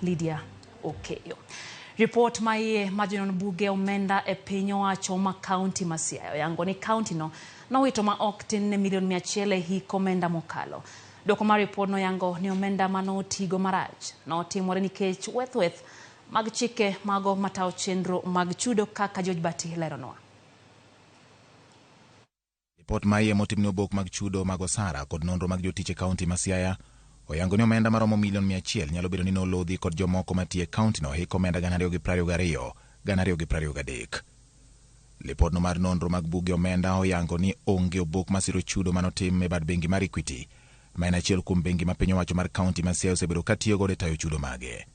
Lydia Okeyo. Ripot ma iye ma jonon buge omenda e piny owacho ma kaunti ma Siaya oyango ni kaunti no nowito ma ok tin ne milion 100 e hik omenda mokalo. Dwoko mar ripod noyango ni omenda manotigo marach notimore nikech weth weth mag chike mago matayo chenro mag chudo kaka George Bati leronwa. Ripot ma iye motimne obok mag chudo mag osara kod nonro mag jotich e kaunti ma Siaya oyango ni omenda maromo milion 100 nyalo bedo ni nolodhi kod jomoko matiyo e kaunti no hik omenda 2022 2023. Lipodno mar nonro mag buge omenda oyango ni onge obok masiro chudo manotim e bad bengi mar Equity, ma en achiel kuom bengi ma piny owacho mar kaunti ma Siaya osebedo katiyo godo e tayo chudo mage.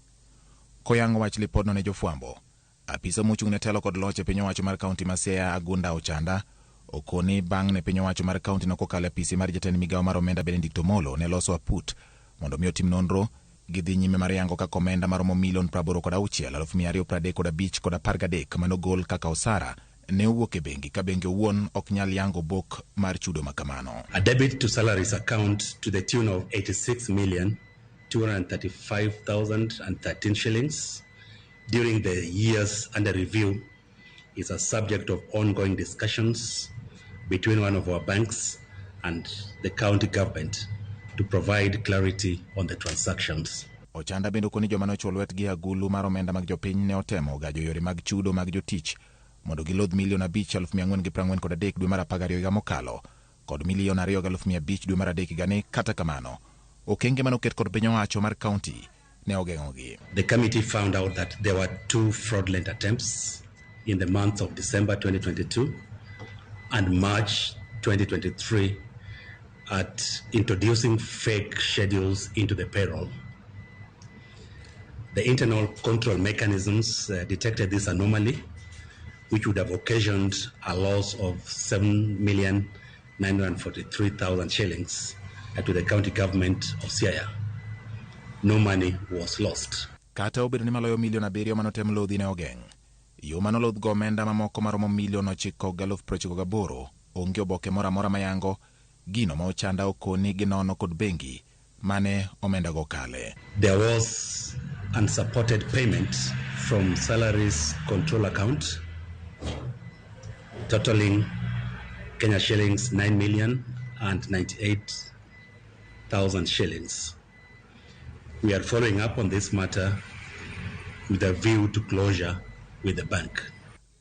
Koyango wach lipodno ne jofwambo, apisa mochung' ne telo kod loch e piny owacho mar kaunti ma Siaya Agunda Ochanda okoni bang' ne piny owacho mar kaunti no kokalo e apisi mar jatend migawo mar omenda Benedict Omolo ne loso aput mondo mi otim nonro gidhi nyime mar yango kaka omenda maromo milion 86,235,13 manogol kaka osara ne owuok e bengi ka bengi owuon ok nyal yango obok mar chudo makamano. A debit to salaries account to the tune of 86,235,013 shillings during the years under review is a subject of ongoing discussions between one of our banks and the county government to provide clarity on the transactions. Ochanda bende okoni joma nochwo lwetgi e agulu mar omenda mag jopiny ne otemo gajo yore mag chudo mag jotich mondo gilodh milion 5,443 dwe mar 12 higa mokalo kod milion 2,500 dwe mar 3 higani. Kata kamano, okenge manoket kod piny owacho mar kaunti ne ogeng'ogi. The committee found out that there were two fraudulent attempts in the months of December 2022 and March 2023 at introducing fake schedules into the payroll. The internal control mechanisms detected this anomaly, which would have occasioned a loss of 7,943,000 shillings to the county government of Siaya. No money was lost. Kata obedo ni maloyo milion 7 manotem lodhi ne ogeng', yo manolodhgo omenda mamoko maromo milion 998,000 onge oboke moro amora mayango gino ma Ochanda okoni ginono kod bengi mane omendago kale. There was unsupported payment from salaries control account totaling Kenya shillings 9 million and 98,000 shillings. We are following up on this matter with a view to closure with the bank.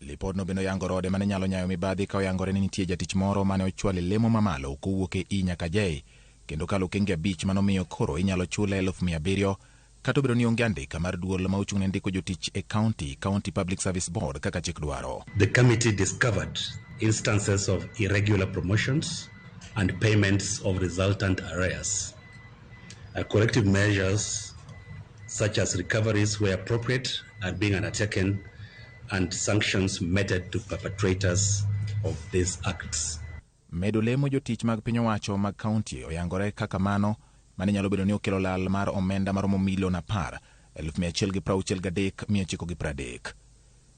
Lipodno bende oyango rode mane nyalo nyayo mibadhi ka oyangore ni nitie jatich moro mane ochwalo e lemo mamalo kowuok e E nyaka J kendo kalo okenge 5 manomiyo koro inyalo chule 700,000 kata obedo ni onge andika mar duol ma ochung' ne ndiko jotich e county, County Public Service Board kaka chik dwaro. The committee discovered instances of irregular promotions and payments of resultant arrears. Corrective measures such as recoveries where appropriate are being undertaken and sanctions meted to perpetrators of these acts. Medo lemo jotich mag piny owacho mag kaunti oyangore kaka mano mane nyalo bedo ni okelo lal mar omenda maromo milion 10,163,930.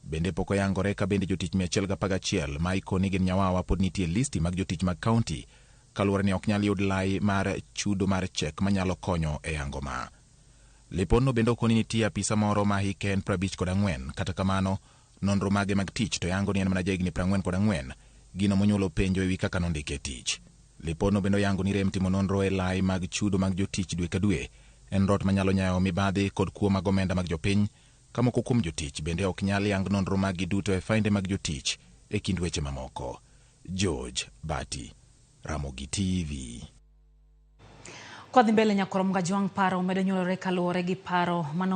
Bende pok oyangore ka bende jotich 111 ma ikoni gin nyawawa pod nitie listi mag jotich mag kaunti kaluwore ni ok nyal yud lai mar chudo mar chek manyalo konyo e yango ma. Lipodno bende okoni nitie apisa moro ma hike en 54, kata kamano nonro mage mag tich to yango ni en mana jahigni 44, gino monyuolo penjo ewi kaka nondike e tich. Lipodno bende oyango ni rem timo nonro e lai mag chudo mag jotich dwe ka dwe en rot manyalo nyayo mibadhi kod kuo mag omenda mag jopiny, ka moko kuom jotich bende ok nyal yang nonro maggi duto e fainde mag jotich e kind weche mamoko. George Bati, Ramogi TV. Kwadhi mbele nyakwar Mgajwang' paro medo nyuolore kaluwore gi paro mano